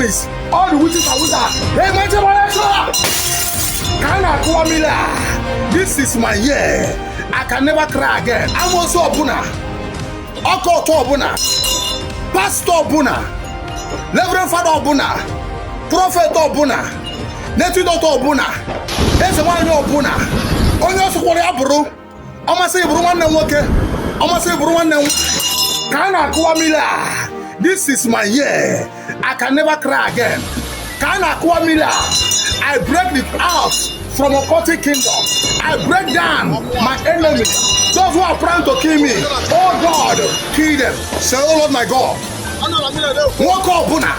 enemies, all the witches and wizards. Hey, my ka a na-akụwa mmiri a. This is my year. I can never cry again. Amoosu ọbụla, occult ọbụla, pastor ọbụla, reverend father ọbụla, prophet ọbụla, native doctor ọbụla, eze nwaanyị ọbụla, onye ọsọkwara ya bụrụ, ọmasị bụrụ nwanne m nwoke, ọmasị bụrụ nwanne m, ka a na-akụwa mmiri a. This is my year. I can never cry again. Ka a na-akụwa mmiri a, I break the out from occultic kingdom. I break down my enemies, those who are planning to kill me. Oh God, kill them. Say, "Oh Lord my God." Nwoke ọbụla,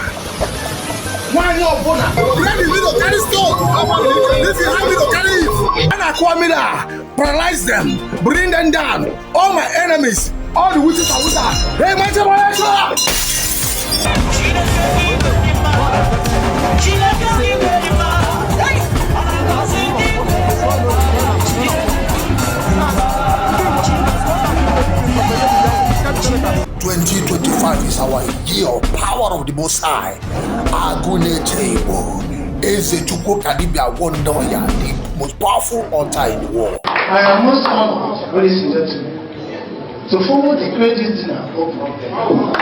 nwaanyị ọbụla, ready me to carry stone. If you have me to carry it, a na-akụwa mmiri a, paralyze them, bring them down, all my enemies, all the witches and wizards. Hey, my Chineke igwe dị mma. Chineke igwe dị mma. Ọ na-agọzi ndị kwere. Chineke. 2025 is our year of power of the Most High. Aguneche Igbo, Eze Chukwu Kadibia Wondoya, the most powerful altar in the world. I am most honored, ladies and gentlemen, to formally declare this dinner open.